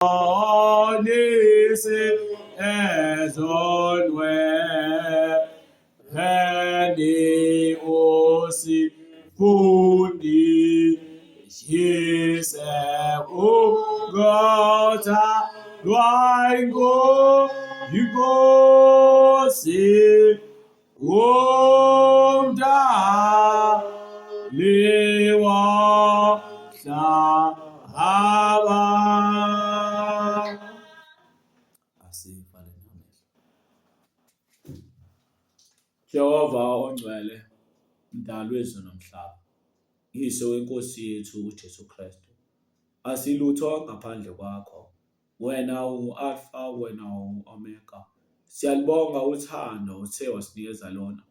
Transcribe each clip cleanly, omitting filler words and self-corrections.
Sibonise ezonweni usifundise ukuthandwa yinkosi umdali womhlaba. Asivale namehlo. Jehova ongcwele, mdali wezulu nomhlaba, Yise wenkosi yethu uJesu Kristu. Asilutho ngaphandle kwakho. Wena ungu-Alfa, wena ungu-Omega. Siyalibonga uthando othe wasinikeza lona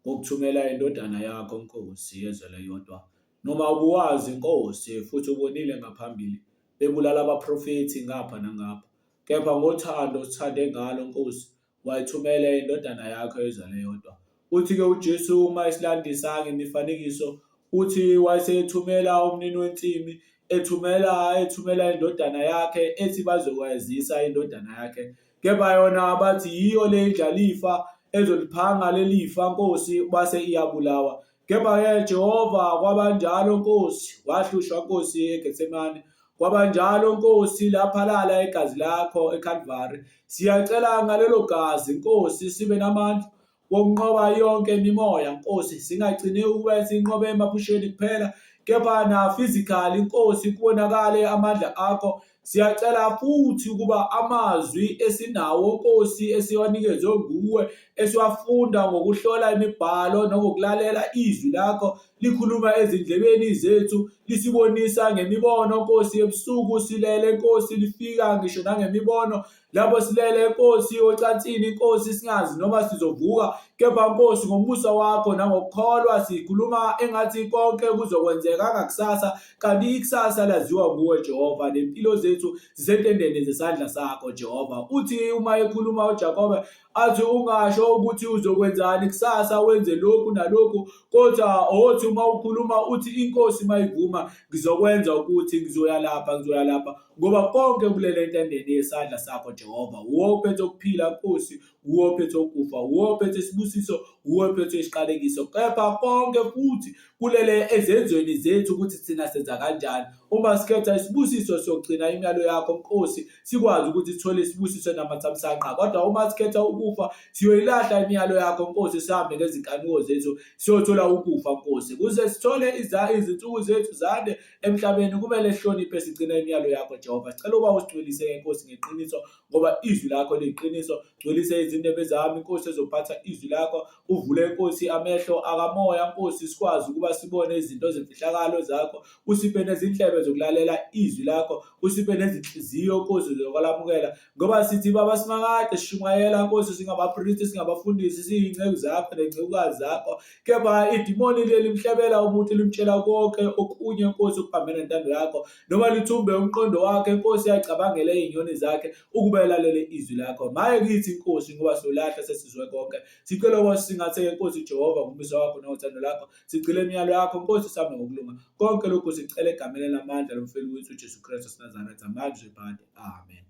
ngokuthumela iNdodana yakho, Nkosi, ezelwe yodwa. Noma ubuwazi, Nkosi, futhi ubonile ngaphambili bebulala abaprofethi ngapha nangapha, kepha ngothando osithande ngalo, Nkosi, wayithumela iNdodana yakho ezelwe yodwa. Uthi-ke uJesu uma esilandisa ngemifanekiso, uthi wayesethumela umnini wensimi, ethumela ethumela indodana yakhe ethi bazokwazisa indodana yakhe. Kepha yona bathi yiyo le indlalifa ezoliphanga lelifa Nkosi base iyabulawa. Kepha-ke Jehova kwabanjalo Nkosi, wahlushwa Nkosi eGetsemane. Kwabanjalo Nkosi laphalala igazi lakho eKalvari. Siyacela ngalelo gazi Nkosi sibe namandla wokunqoba yonke imimoya Nkosi, singagcini ukuba sinqobe emaphusheni kuphela kepha na physically Nkosi kubonakale amandla akho. Siyacela futhi ukuba amazwi esinawo Nkosi esiwanikezwe nguwe esiwafunda ngokuhlola imibhalo nangokulalela izwi lakho likhuluma ezindlebeni zethu lisibonisa ngemibono Nkosi ebusuku silele Nkosi lifika ngisho nangemibono lapho silele Nkosi ocansini Nkosi singazi noma sizovuka kepha Nkosi ngomusa wakho nangokukholwa sikhuluma engathi konke kuzokwenzeka ngakusasa kanti ikusasa laziwa nguwe Jehova nempilo zethu zisentendeni zesandla sakho Jehova uthi uma ekhuluma uJakobe athi ungasho ukuthi uzokwenzani kusasa wenze lokhu nalokhu kodwa othi uma ukhuluma uthi inkosi mayivuma ngizokwenza ukuthi ngizoya lapha ngizoya lapha ngoba konke kulele entendeni yesandla sakho Jehova uwe ophethe ukuphila Nkosi uwe ophethe ukufa uwe ophethe isibusiso uwe ophethe isiqalekiso kepha konke futhi kulele ezenzweni zethu ukuthi thina senza kanjani uma sikhetha isibusiso siyogcina imiyalo yakho Nkosi sikwazi ukuthi sithole isibusiso namathamsanqa kodwa uma sikhetha ukufa siyoyilahla imiyalo yakho Nkosi sihambe ngezinkanuko zethu siyothola ukufa Nkosi kuze sithole izinsuku zethu zande emhlabeni kumele sihloniphe sigcine imiyalo yakho Jehova sicela uba usigcwelise Nkosi ngeqiniso ngoba izwi lakho liyiqiniso gcwelise izindebe zami Nkosi ezophatha izwi lakho uvule Nkosi amehlo akamoya Nkosi sikwazi ukuba sibone izinto zemfihlakalo zakho usiphe nezindlebe zokulalela izwi lakho usiphe nezinhliziyo Nkosi zokwalamukela ngoba sithi baba simakade sishumayela Nkosi singabapristi singabafundisi siyinceku zakho nencekukazi zakho kepha idimoni leli limhlebela umuntu limtshela konke okunye Nkosi okuphambene nentando yakho noma lithumbe umqondo wakhe Nkosi yacabangele izinyoni zakhe ukuba elalele izwi lakho maye kithi Nkosi ngoba solahla sesizwe konke sicela ukuba singatheke Nkosi Jehova ngomisa wakho nothando lakho sigcile imiyalo yakho Nkosi same ngokulunga konke lokhu sicela egameni lamandla lomfeli wethu uJesu Kristu waseNazaretha manje phakade amen.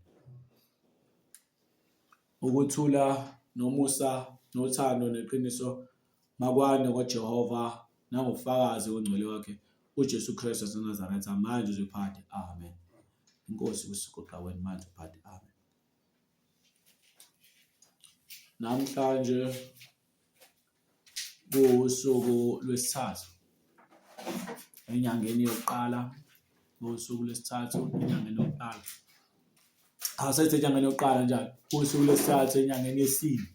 Ukuthula nomusa nothando neqiniso makwande ngoJehova nangofakazi ongcwele wakhe uJesu Kristu waseNazaretha manje uzophade amen. Inkosi kusiguqa wena manje uphade amen. Namhlanje kuwusuku lwesithathu enyangeni yokuqala, kuwusuku lwesithathu enyangeni yokuqala. Asethi enyangeni yokuqala njalo, kuwusuku lwesithathu enyangeni yesine.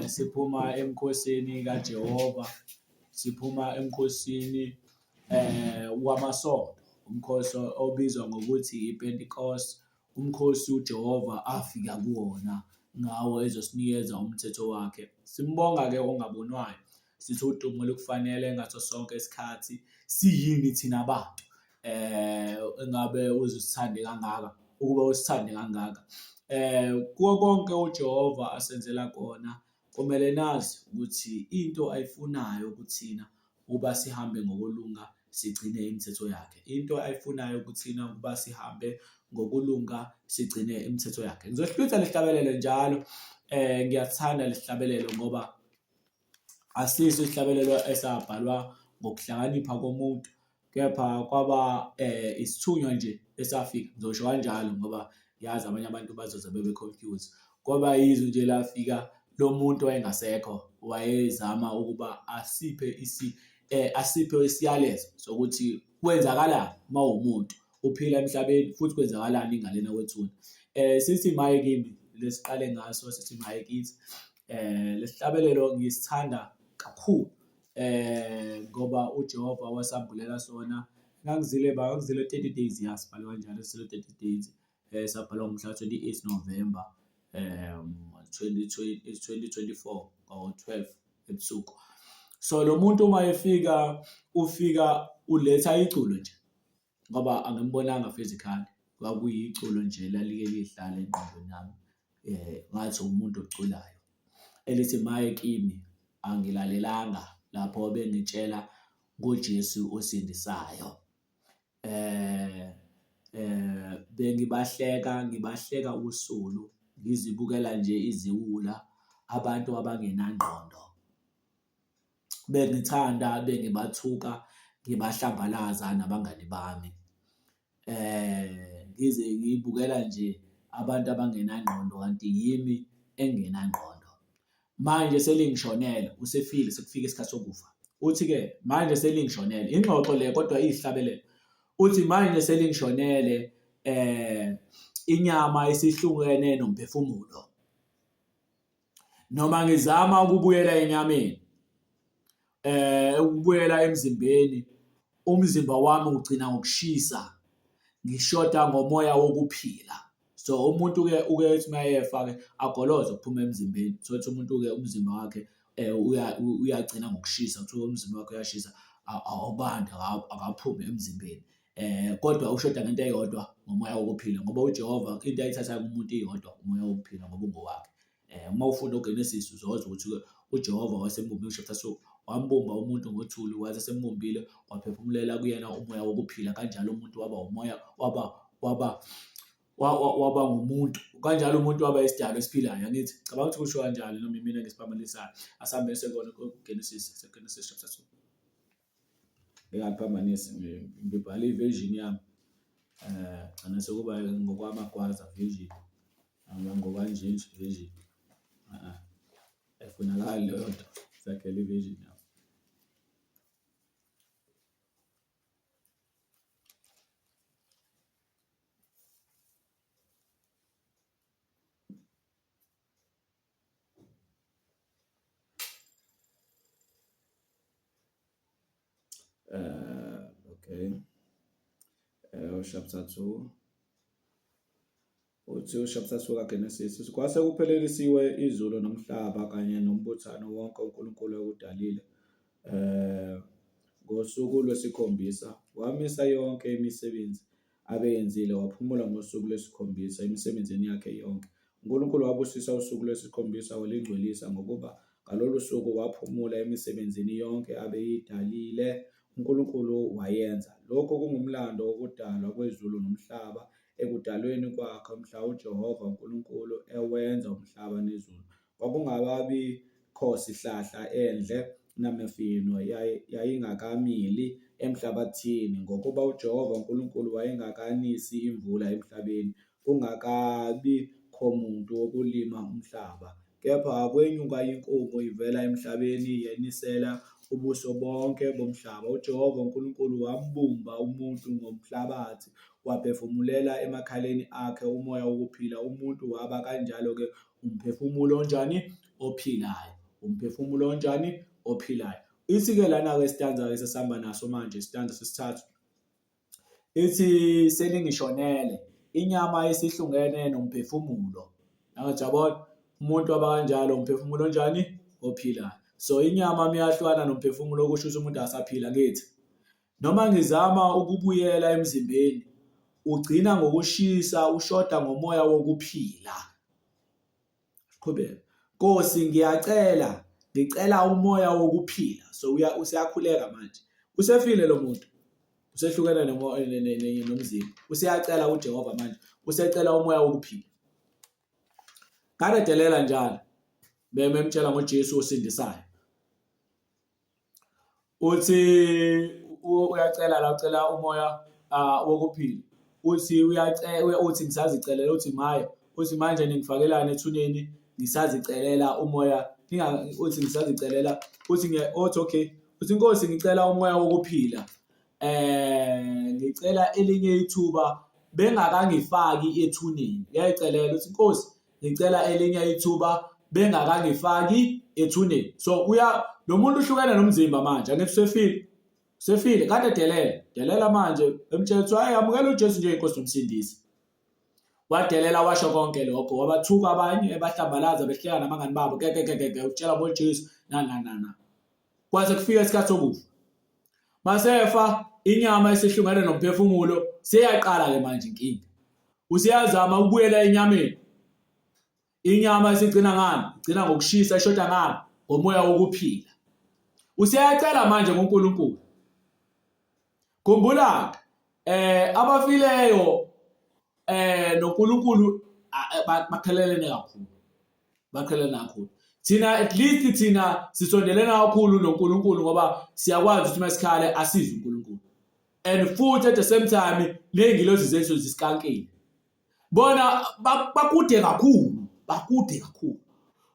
Siphuma emkhosini kaJehova, siphuma emkhosini wamasonto, umkhosi obizwa ngokuthi iPentecost. Umkhosi uJehova afika kuwona ngawo ezosinikeza umthetho wakhe. Simbonga-ke ongabonwayo, sithi udumo lukufanele ngaso sonke isikhathi. Siyini thina bantu engabe uze usithande kangaka, ukuba usithande kangaka? Kuko konke uJehova asenzela kona, kumele nazi ukuthi into ayifunayo kuthina ukuba sihambe ngokulunga sigcine imithetho yakhe. Into ayifunayo kuthina ukuba sihambe ngokulunga sigcine imithetho yakhe. Ngizohlwitha lesihlabelelo njalo ngiyathanda lesihlabelelo ngoba asiso isihlabelelo esabhalwa ngokuhlakanipha komuntu kepha kwaba isithunywa nje esafika, ngizosho kanjalo ngoba ngiyazi abanye abantu bazoze bebe confused. Kwaba yizwi nje lafika lo muntu wayengasekho wayezama ukuba asiphe asiphe isiyalezo sokuthi kwenzakalani uma uwumuntu uphila emhlabeni futhi kwenzakalani ngalena kwethuna. Sithi maye kimi lesiqale ngaso sithi maye kithi. Lesihlabelelo ngisithanda kakhulu ngoba uJehova wasambulela sona. Ngangizile ba, ngangizile 30 days ya sibhale kanjalo sizile 30 days sabhalwa ngomhla 28 November 2024 ngo-12 ebusuku. So lo muntu uma efika ufika uletha iculo nje ngoba angimbonanga physically kwakuyiculo nje elalike lihlala engqondweni yami ngathi umuntu oculayo elithi maye kimi angilalelanga lapho bengitshela ngoJesu osindisayo. Bengibahleka ngibahleka usulu ngizibukela nje iziwula abantu abangenangqondo. Bengithanda bengibathuka ngibahlambalaza nabangani bami. Ngize ngiy'bukela nje abantu abangenangqondo kanti yimi engingenangqondo. Manje selingishonele, usefile sekufike isikhathi sokufa. Uthi-ke manje selingishonele, ingxoxo le kodwa iyisihlabelelo. Uthi manje selingishonele inyama isihlukene nomphefumulo. Noma ngizama ukubuyela enyameni ukubuyela emzimbeni, umzimba wami ugcina ngokushisa, ngishoda ngomoya wokuphila. So umuntu-ke uke ethi uma efa-ke agoloze ukuphuma emzimbeni, uthole ukuthi umuntu-ke umzimba wakhe uyagcina ngokushisa, kuthiwa umzimba wakhe uyashisa awubandi akaphumi emzimbeni. Kodwa ushoda ngento eyodwa ngomoya wokuphila ngoba uJehova into ayithathayo kumuntu iyodwa umoya wokuphila ngoba ungowakhe. Uma ufunda uGenesis uzozwa ukuthi-ke uJehova wasembumbile u-chapter 2 wambumba umuntu ngothuli wathi esembumbile waphefumulela kuyena umoya wokuphila kanjalo umuntu waba umoya waba waba waba ngumuntu kanjalo umuntu waba isidalwa esiphilayo angithi cabanga ukuthi kusho kanjalo noma imina ngisiphamanisayo asambe sekona kuGenesis seGenesis chapter 2. Ngingakuphambanisi ngibhale i-version yami gcina sekuba ngokwamagwaza version noma ngokwanjinji version ayifunakali leyo nto sakhele i-version yami. Okay. Chapter 2. Uthi u-chapter 2 kaGenesis, kwase kuphelelisiwe izulu nomhlaba kanye nombuthano wonke uNkulunkulu ayewudalile. Ngosuku lwesikhombisa wamisa yonke imisebenzi abeyenzile, waphumula ngosuku lwesikhombisa emisebenzini yakhe yonke. UNkulunkulu wabusisa usuku lwesikhombisa walingcwelisa, ngokuba ngalolu suku waphumula emisebenzini yonke abeyidalile uNkulunkulu wayenza. Lokhu kungumlando wokudalwa kwezulu nomhlaba ekudalweni kwakhe mhla uJehova uNkulunkulu ewenza umhlaba nezulu. Kwakungakabikho sihlahla endle namifino yayingakamili emhlabathini, ngokuba uJehova uNkulunkulu wayengakanisi imvula emhlabeni, kungakabikho muntu wokulima umhlaba. Kepha kwenyuka inkungu ivela emhlabeni, yenisela ubuso bonke bomhlaba. UJehova uNkulunkulu wambumba umuntu ngomhlabathi, waphefumulela emakhaleni akhe umoya wokuphila, umuntu waba kanjalo-ke umphefumulo onjani? Ophilayo. Umphefumulo onjani? Ophilayo. Ithi-ke lana-ke isitanza-ke sesihamba naso manje, isitanza sesithathu. Ithi selingishonele, inyama isihlungene nomphefumulo. Angithi yabona umuntu waba kanjalo umphefumulo onjani? Ophilayo. So inyama miyahlukana nomphefumulo kusho ukuthi umuntu asaphila ngithi. Noma ngizama ukubuyela emzimbeni ugcina ngokushisa ushoda ngomoya wokuphila. Qhubeka. Nkosi ngiyacela, ngicela umoya wokuphila. So uya useyakhuleka manje. Usefile lo muntu. Usehlukene nomzimba. Useyacela kuJehova manje. Usecela umoya wokuphila. Kadedelela njalo. Bememtshela ngoJesu osindisayo. Uthi uyacela la ucela umoya wokuphila. Uthi uyacela uthi ngisazicelela uthi maye uthi manje ningifakelani ethuneni ngisazicelela umoya uthi ngisazicelela uthi uthi okay uthi inkosi ngicela umoya wokuphila ngicela elinye ithuba bengakangifaki ethuneni uyayicelela uthi inkosi ngicela elinye ithuba bengakangifaki ethuneni so uya lo muntu uhlukene nomzimba manje angithi usefile usefile kade delela delela manje emtshela ukuthi hayi amukela uJesu njengenkosi nomsindisi wadelela washo konke lokho wabathuka abanye ebahlambalaza behleka nabangani babo ke ke ke ke utshela ngoJesu na na na na kwase kufika isikhathi sokufa masefa inyama esihlungene nomphefumulo seyaqala ke manje inkinga useyazama ukubuyela enyameni inyama esigcina ngani igcina ngokushisa ishoda ngani ngomoya wokuphila useyacela manje kuNkulunkulu khumbula eh abafileyo eh noNkulunkulu eh, bakhelelene kakhulu bakhelelene kakhulu thina at least thina sisondelene kakhulu noNkulunkulu ngoba siyakwazi ukuthi masikhale asize uNkulunkulu and futhi at the same time ney'ngilozi zethu zisikankile bona bakude kakhulu bakude kakhulu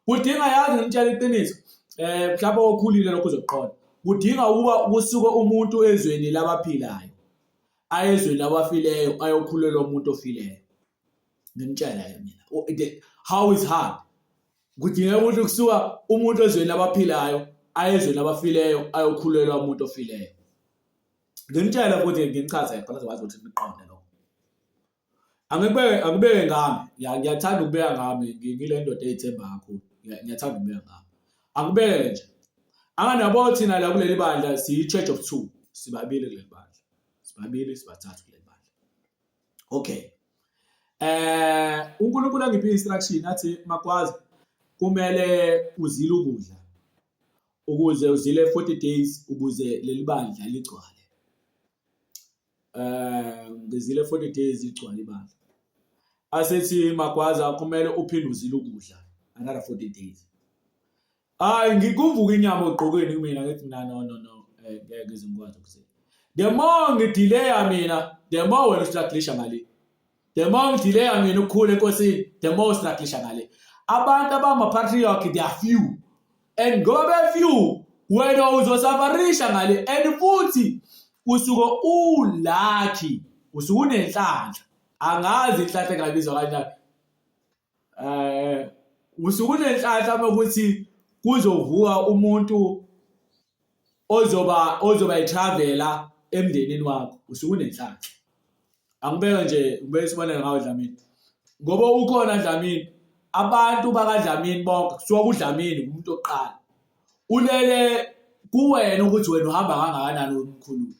kudinga yazi ngimtshela iqiniso eh mhlawumbe okhulile lokho uzoqonda kudinga ukuba kusuke umuntu ezweni labaphilayo ayezweni labafileyo ayokhulelwa umuntu ofileyo ngimtshela mina how is hard kudingeka ukuthi kusuka umuntu ezweni labaphilayo ayezweni labafileyo ayokhulelwa umuntu ofileyo Ngimtshele futhi ngimchazele khona azokwazi ukuthi niqonde lokho. Angikubeke akubeke ngami. Ya ngiyathanda ukubeka ngami ngile ndoda eyithemba kakhulu. Ngiyathanda ukubeka ngami. Akubeke nje. Angani yabo thina la kuleli bandla siyi church of two. Sibabili kuleli bandla. Sibabili sibathathu kuleli bandla. Okay. Eh uNkulunkulu angiphe instruction athi Magwaza kumele uzile ukudla. Ukuze uzile 40 days ukuze leli bandla ligcwale. Eh ngizile 40 days igcwale ibandla. Asethi Magwaza kumele uphinde uzile ukudla another 40 days. Hayi ngikuvuka inyama ogqokweni kumina ngithi mina no no no eh, ngeke ngize ngikwazi ukuzila. The more ngidelaya mina the more wena ustruglisha ngale. The more ngidileya mina ukukhula enkosini, the more ustruglisha ngale. Abantu abama-patriarch they are few. And ngoba be-few, wena uzosafarisha ngale and futhi usuke ulucky, usuke unenhlanhla. Angazi inhlanhla engabizwa kanjani. Eh usuke unenhlanhla ukuthi kuzovuka umuntu ozoba ozoba i-traveler emndenini wakho usuke unenhlanhla. Angibeke nje ngibeke isibonelo ngawe Dlamini. Ngoba ukhona Dlamini, abantu bakaDlamini bonke kusuka kuDlamini umuntu oqala. Ulele kuwena ukuthi wena uhamba kangakanani umkhulule.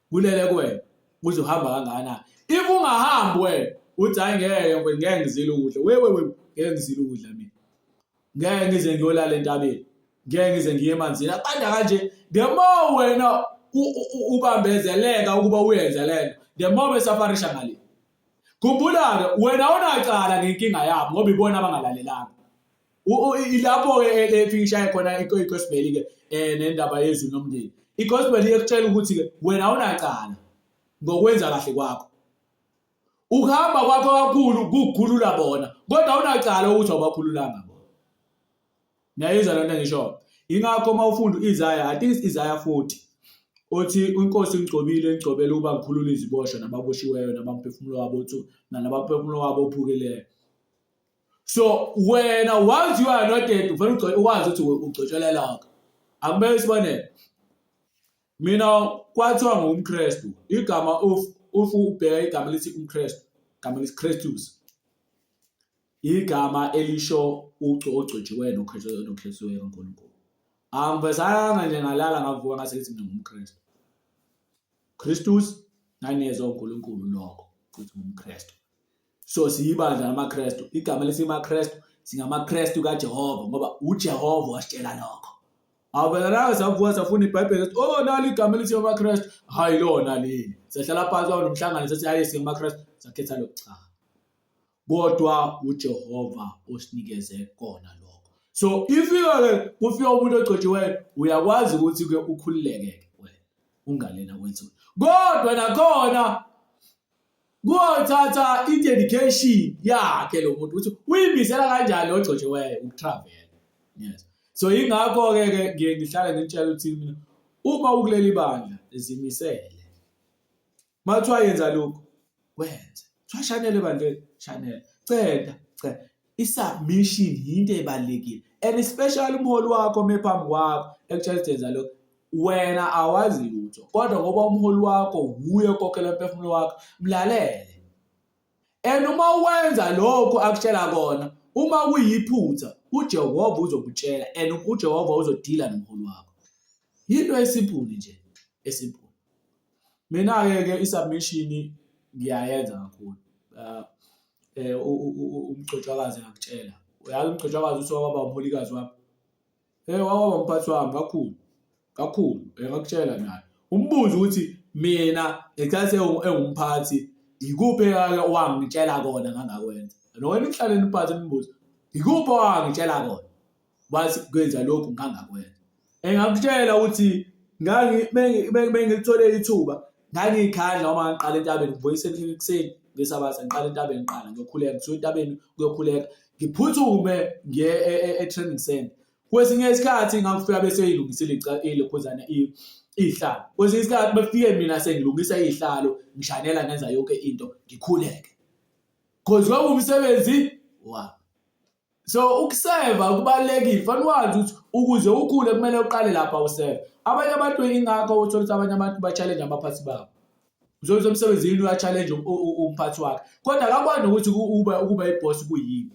Kulele kuwena ukuthi uhamba kangakanani. If ungahambi wena uthi hayi ngeke ngeke ngizile ukudla. We we we ngeke ngizile ukudla mina. Ngeke ngize ngiyolala entabeni. Ngeke ngize ngiye emanzini. Abanda kanje the more wena ubambezeleka ukuba uyenze lento the more besafarisha ngale. Khumbula-ke wena awunacala ngenkinga yabo ngoba ibona abangalalelanga. Ilapho-ke e, efike ishaye khona i-gospel-ke um nendaba yezwi nomndeni. I-gospel iyekutshela ukuthi-ke wena awunacala ngokwenza kahle kwakho. Ukuhamba kwakho kakhulu kukukhulula bona kodwa awunacala ukuthi awubakhululanga bona. Niyayizwa lento engisho? Ingakho uma ufunda u-Isaya, I think it's Isaiah 40 othi inkosi ingigcobile ingigcobele ukuba ngikhulule iziboshwa nababoshiweyo nabamphefumulo wabo nabamphefumulo wabo ophukileyo. So wena once you are not dead ufanele ukwazi ukuthi ugcotshelwe lokho. Angibeke isibonelo. Mina kwathiwa ngumKristu igama if if ubheka igama lithi umKristu igama lithi Christus igama elisho ucu ogcotshiweyo nokhethiweyo kaNkulunkulu. Angivesanga nje ngalala ngavuka ngase ngithi mina ngumKristu. Christus nganezwa uNkulunkulu lokho ukuthi ngumKristu. So siyibandla lamaKristu. Igama lesimaKristu singamaKristu kaJehova ngoba uJehova wasitshela lokho. Awuvela nawe savuka safuna iBhayibheli sathi oh nali igama elithi amaKristu. Hayi lona leli. Sahlala phansi kwaba nomhlangano sathi hayi singamaKristu sakhetha lokho cha. Kodwa uJehova osinikeze kona lokho. So ifika ke kufika umuntu ogcotshiweyo uyakwazi ukuthi ke ukhululeke ke wena ungalena kwethu. Kodwa nakhona kuyothatha i-dedication yakhe lo muntu ukuthi uyimisela kanjani ogcotshiweyo ukutravel yes so yingakho-ke ke ngiye ngihlale ngitshela ukuthi mina uma ukuleli bandla zimisele uma kuthiwa yenza lokhu wenze kuthiwa shanele ebandleni shanele ceda ceda i-submission yinto ebalulekile and especially umholi wakho mephambi kwakho ekutshela ukuthi yenza lokhu wena awazi lutho kodwa ngoba umholi wakho wuye okhokhela umphefumulo wakho mlalele and uma wenza lokho akutshela kona uma kuyiphutha uJehova uzokutshela and uJehova uzodila nomholi wakho yinto esimpuli nje esimpuli mina-ke ke i-submission ngiyayenza kakhulu umgcotshwakazi ngakutshela uyazi umgcotshwakazi uthi waba umholikazi wami Hey wawaba umphathi wami kakhulu. Kakhulu, engakutshela naye. Umbuze ukuthi mina ngesikhathi engumphathi ikuphi ake wangitshela kona ngangakwenza. Nowena nihlaleni uphathi nimbuze ikuphi owangitshela kona. Wathi kwenza lokhu ngangakwenza. Engakutshela ukuthi ngangi mengilithole ithuba ngangiyikhandla noma ngiqala entabeni ngivuka ekuseni ngesabatha ngiqala entabeni ngiqala ngiyokhuleka ngisuka entabeni kuyokhuleka ngiphuthume ngiye e, e, e-training center kwesinye isikhathi ngangifika bese ilungisile ilokhuzana izihlalo kwesinye isikhathi befike mina sengilungisa izihlalo ngishanela ngenza yonke into ngikhuleke cause kwakuwumsebenzi wami so ukuseva kubalulekile fanele wazi ukuthi ukuze ukhule kumele uqale lapha useva abanye abantu ingakho uthola ukuthi abanye abantu ba-challenge abaphathi babo Uzobe emsebenzini uya-challenge umphathi wakhe kodwa akakwazi nokuthi ukuba ukuba ibhosi kuyini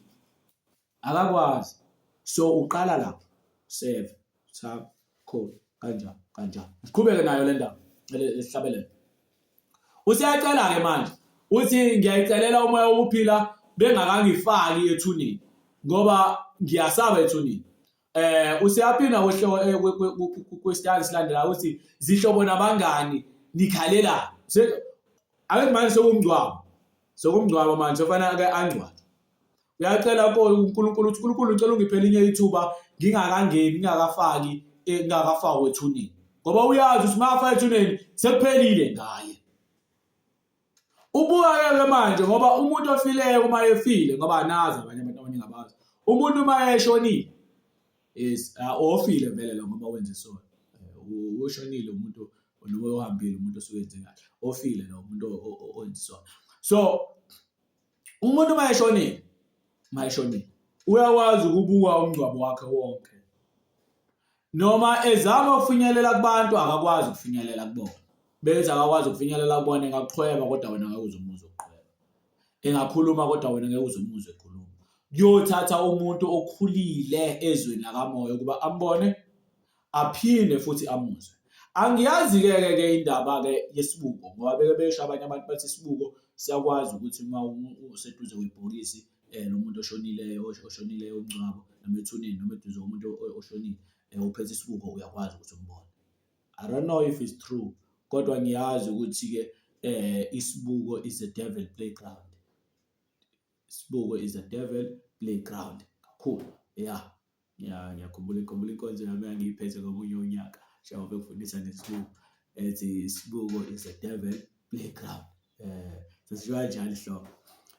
akakwazi so uqala lapho save cha khona kanjani kanjani siqhubeke nayo le ndaba lesihlabelelo usiyacela ke manje uthi ngiyayicelela umoya wokuphila bengakangifaki ethuneni ngoba ngiyasaba ethuneni Eh useyaphinda kwehloko eh, kwesitali silandelayo uthi zihlobo nabangani nikhalelani. Ake manje sokumngcwabo. Sokumngcwabo manje sofanele ake angcwabe. Uyacela kuNkulunkulu ukuthi uNkulunkulu ngicela ungiphe elinye ithuba ngingakangeni ngingakafaki eh, ngingakafakwa ethuneni. Ngoba uyazi ukuthi mafa ethuneni sekuphelile ngaye. Ubuka-ke manje ngoba umuntu ofileyo uma efile ngoba anazi abanye abantu abaningi abazi. Umuntu uma eshonile yes ofile vele lo ngoba wenze isono. Eh, ushonile umuntu noma ohambile umuntu osuke enze kahle. Ofile lo umuntu owenze isono. So umuntu uma eshonile, uma eshonile uyakwazi ukubuka umngcwabo wakhe wonke. Noma ezama ukufinyelela kubantu akakwazi ukufinyelela kubona. Bethi akakwazi ukufinyelela kubona engaqhweba kodwa wena ngeke uze umuzwe uqhweba. Engakhuluma kodwa wena ngeke uze umuzwe ekhuluma. Kuyothatha umuntu okhulile ezweni lakamoya ukuba ambone aphinde futhi amuzwe. Angiyazi-ke ke ke indaba-ke yesibuko ngoba beke besho abanye abantu bathi isibuko siyakwazi ukuthi uma useduze kwebhokisi um nomuntu oshonileyo oshonileyo umngcwabo noma ethuneni noma eduze komuntu oshonile um uphethe isibuko uyakwazi ukuthi umbone. I don't know if it's true kodwa ngiyazi ukuthi-ke um isibuko is a devil playground. Isibuko is a devil playground kakhulu ya. Ya ngiyakhumbula ngikhumbula inkonzo yami engangiyiphethe komunye unyaka njengoba bengifundisa ngesibuko ethi isibuko is a devil playground. Eh sesisho kanjalo ihlobo.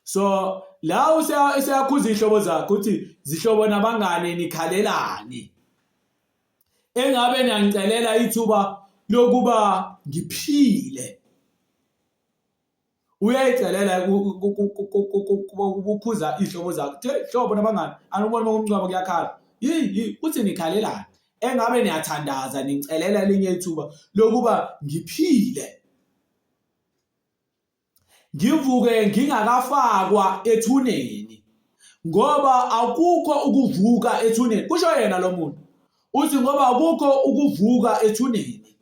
So la useyakhuza iy'hlobo zakhe ukuthi zihlobo nabangani nikhalelani. Engabe niyangicelela ithuba lokuba ngiphile. Uyayicelela ukukhuza iy'hlobo zakho the hlobo nabangani anubona uma kumngcwabo kuyakhala yi uthi nikhalelani engabe niyathandaza ningicelela elinye ithuba lokuba ngiphile ngivuke ngingakafakwa ethuneni ngoba akukho ukuvuka ethuneni kusho yena lo muntu uthi ngoba akukho ukuvuka ethuneni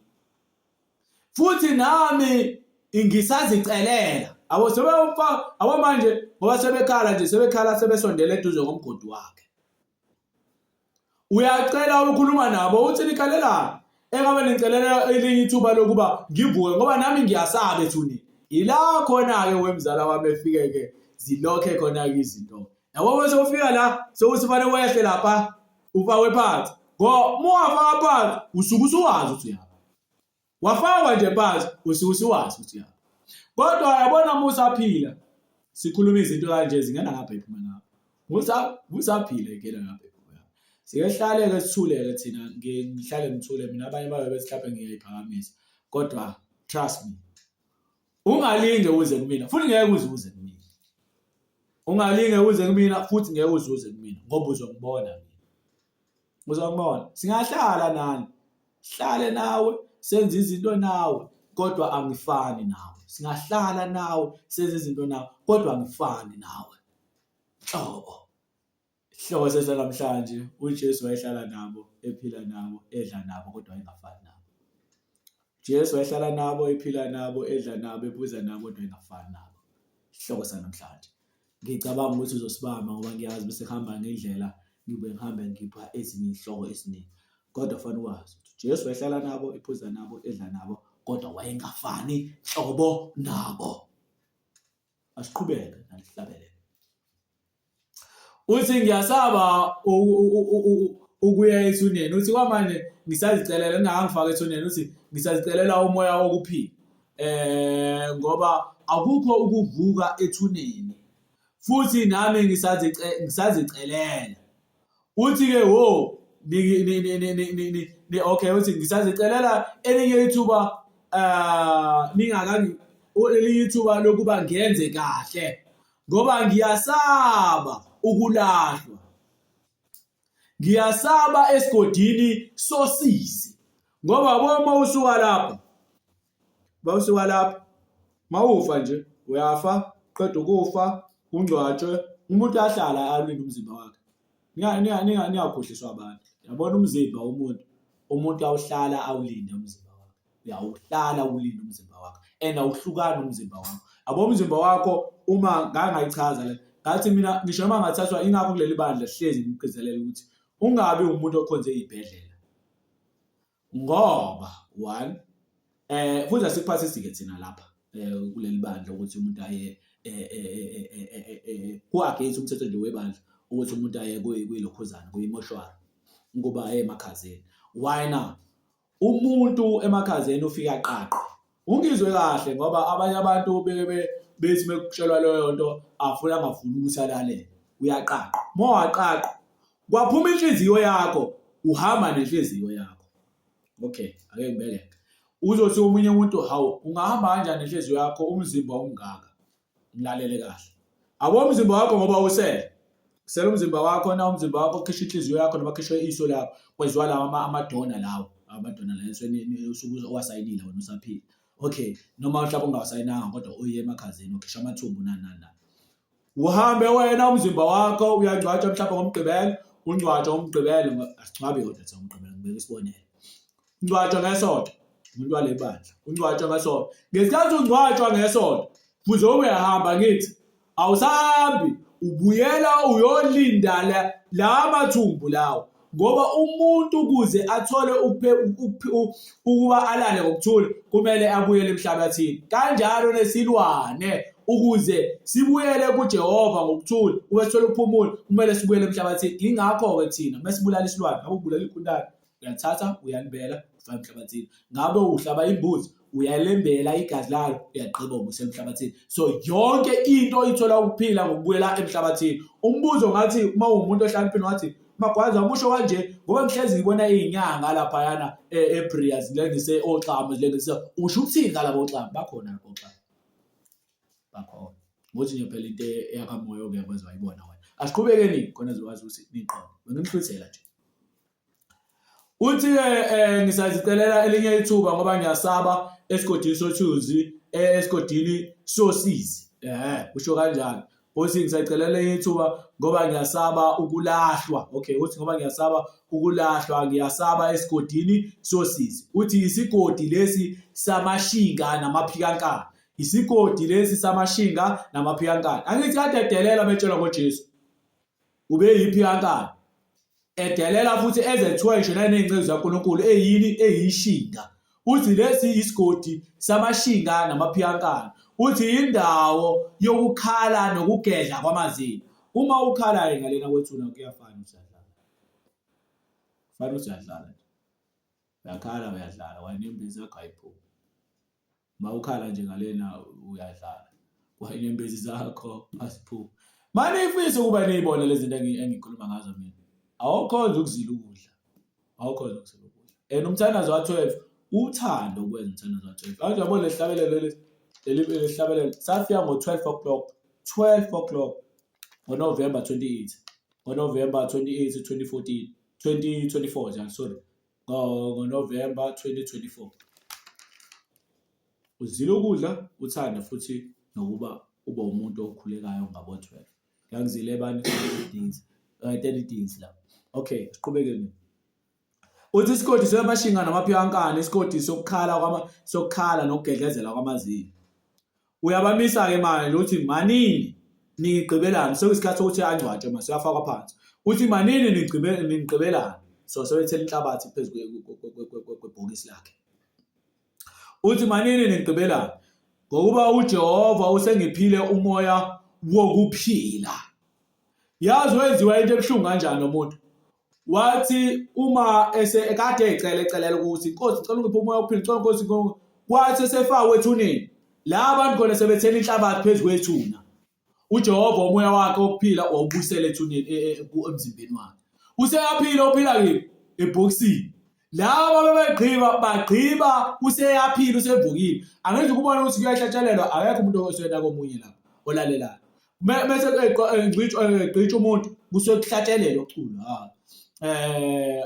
futhi nami ngisazicelela abo sebemfa abo manje ngoba sebekhala nje sebekhala sebesondele eduze komgodi wakhe. Uyacela ukukhuluma nabo uthi nikhalelani? Engabe nicelela elinye ithuba lokuba ngivuke ngoba nami ngiyasaba ethuneni. Ila khona-ke wemzala wami efike-ke zilokhe khona-ke izinto. Yabo bese ufika la sewuthi fanele wehle lapha ufakwe phansi. Ngo uma ungafaka phansi usuke usuwazi ukuthi uyaphi. Wafakwa nje phansi usuke usuwazi ukuthi uyaphi. Kodwa yabona uma usaphila sikhuluma izinto kanje zingena ngapha iphume ngapha. Musa musaphila ingena ngapha iphume ngapha. Sike sihlale-ke sithule-ke thina ngihlale ngithule mina abanye babe bethi mhlawumbe ngiyayiphakamisa kodwa trust me ungalinge uze kumina futhi ngeke uze uze kumina ungalinge uze kumina futhi ngeke uze uze kumina ngoba uzongibona mina Uzongibona. Singahlala nani. Sihlale nawe, senze izinto nawe, kodwa angifani nawe. Singahlala nawe, senze izinto nawe, kodwa angifani nawe. Nhlobo. Isihloko sethu namhlanje, uJesu wayehlala nabo, ephila nabo, edla nabo, kodwa wayengafani nabo. Jesu wayehlala nabo, ephila nabo, edla nabo, ephuza nabo, kodwa engafani nabo. Isihloko sanamhlanje. Ngicabanga ukuthi uzosibamba ngoba ngiyazi bese kuhamba ngendlela ngibuye ngihambe ngipha ezinye iy'hloko eziningi. Kodwa fanele wazi ukuthi uJesu wayehlala nabo, ephuza nabo, edla nabo, kodwa wayengafani nhlobo nabo. Asiqhubeke nalihlabelele. Uthi ngiyasaba ukuya ethuneni. Uthi kwamanje ngisazicelela ngingakangifaki ethuneni uthi ngisazicelela umoya wokuphila. Eh ngoba akukho ukuvuka ethuneni. Futhi nami ngisazicelela. Uthi-ke wo ni ni ni ni ni ni ni okay uthi ngisazicelela elinye ithuba eh ningakangi elinye ithuba lokuba ngenze kahle ngoba ngiyasaba ukulahlwa ngiyasaba esigodini sosizi ngoba boma usuka lapha bawusuka lapha mawufa nje uyafa qeda ukufa ungcwatshwe umuntu ahlala alinde umzimba wakhe ningakhohliswa abantu yabona umzimba womuntu umuntu awuhlala awulinde umzimba wakhe uyawuhlala ulinde umzimba wakho and awuhlukani umzimba wakho yabo umzimba wakho uma ngangayichaza le ngathi mina ngisho noma ngathathwa ingakho kuleli bandla hlezi ngigcizelela ukuthi ungabi umuntu okhonze iy'bhedlela ngoba one eh futhi asikuphathisi-ke thina lapha eh kuleli bandla ukuthi umuntu aye eh, eh, eh, ku-against umthetho nje webandla ukuthi umuntu aye kuyilokhuzana kuyimoshwari ukuba aye emakhazeni why na Umuntu emakhazeni ufika qaqe. Ungizwe kahle ngoba abanye abantu beke bethi mekutshelwa leyo nto afuna angafuni ukuthi alalele. Uyaqaqa. Uma waqaqa kwaphuma inhliziyo yakho uhamba nenhliziyo yakho. Okay, ake ngibeleke. Uzothi omunye umuntu hawu ungahamba kanjani nenhliziyo yakho umzimba ungaka. Ngilalele kahle. Abo umzimba wakho ngoba usele. Kusele umzimba wakho na umzimba wakho khishwa inhliziyo yakho noma khishwe iso lakho. Kwenziwa lawa amadona lawo. Amadona la esweni usuke owasayinile wena usaphila. Okay, noma mhlawumbe ungawasayinanga kodwa uye emakhazeni ukhishwa amathumbu nani nani nani. Uhambe wena umzimba wakho uyangcwatshwa mhlawumbe ngoMgqibelo, ungcwatshwa ngoMgqibelo, asingcwabi kodwa thina ngoMgqibelo ngibeka isibonelo. Ungcwatshwa ngesonto umuntu wale bandla ungcwatshwa ngesonto ngesikhathi ungcwatshwa ngesonto futhi uyahamba ngithi awusahambi ubuyela uyolinda la mathumbu lawo ngoba umuntu ukuze athole ukuba alale ngokuthula kumele abuyele emhlabathini kanjalo nesilwane ukuze sibuyele kuJehova ngokuthula ube sithole ukuphumula kumele sibuyele emhlabathini ingakho-ke thina mesibulala isilwane ngabe ubulala igundane uyalithatha uyalibela ufaka emhlabathini ngabe uhlaba imbuzi uyalembela igazi layo uyagqiba ubusela emhlabathini so yonke into ithola ukuphila ngokubuyela emhlabathini umbuzo ngathi uma uwumuntu ohlakaniphile ngathi magwaza umusho kanje ngoba ngihlezi ngibona iy'nyanga laphayana ebria zilengise oxamu zilengise usho ukuthini ngalabo oxamu bakhona lapho oxamu bakhona ngothi nje phela into eyakamoya ongeke waze wayibona wena asiqhubekeni khona zokwazi ukuthi niqonde bengimhluthela nje Uthi-ke um ngisazicelela elinye ithuba ngoba ngiyasaba esigodini sothunzi eh, esigodini sosizi eh usho kanjalo uthi ngisacelela elinye ithuba ngoba ngiyasaba ukulahlwa okay uthi ngoba ngiyasaba ukulahlwa ngiyasaba esigodini sosizi uthi isigodi lesi samashinga namaphikankani isigodi lesi samashinga namaphikankani angithi kade edelela betshelwa ngoJesu ube yiphikankani. Edelela futhi ezethiwa ngisho naney'nceku zikaNkulunkulu eyini eyishinga. Uthi lesi isigodi samashinga namaphiyankana. Uthi yindawo yokukhala nokugedla kwamazinyo. Uma ukhala-ke ngalena kwethuna kuyafana ukuthi uyadlala. Kufana ukuthi uyadlala nje. Uyakhala uyadlala, wayinyembezi yakho ayiphumi. Uma ukhala nje ngalena uyadlala. Kwayinyembezi zakho aziphumi. Mane ifisa ukuba niyibone lezi zinto engikhuluma ngazo mina. Awukhonza ukuzila ukudla. Awukhonza ukuzila ukudla. And umthandazo wa-12 uthando ukwenza umthandazo wa-12. Awuthi yabona lesihlabelelo lesi leli lesihlabelelo safika ngo-12 o'clock 12 o'clock ngoNovember 28 ngoNovember 28 2014 2024 njalo sorry ngoNovemba 2024. Uzila ukudla uthande futhi nokuba ube umuntu okhulekayo ngabo-12. Ngangizile bani 30 days, 30 days la. Okay, siqhubeke mina. Uthi isigodi samashinga namaphiwankani, isigodi sokukhala kwama sokukhala nokugedlezela kwamazinyo. Uyabamisa-ke manje uthi manini ningigqibelani sekuyisikhathi sokuthi angcwatshwe mase uyafakwa phansi uthi manini ningigqibelani so sebethela inhlabathi phezu kwebhokisi lakhe uthi manini ningigqibelani ngokuba uJehova usengiphile umoya wokuphila Yazi wenziwa into ebuhlungu kanjani umuntu. Wathi uma ese ekade ecela ecelela ukuthi inkosi ngicela ungiphe umoya wokuphila ngicela inkosi kwathi esefakwe ethuneni la abantu khona sebethela inhlabathi phezu kwethuna uJehova umoya wakhe wokuphila wawubuyisela ethuneni e, e, emzimbeni wakhe useyaphila uphila kephi ebhokisini laba bebegqiba bagqiba useyaphila usevukile angenza ukubona ukuthi kuyahlatshelelwa akekho umuntu osena komunye lapha olalelayo bese egqitshwa umuntu kusuke kuhlatshelelwa ukucula ha eh.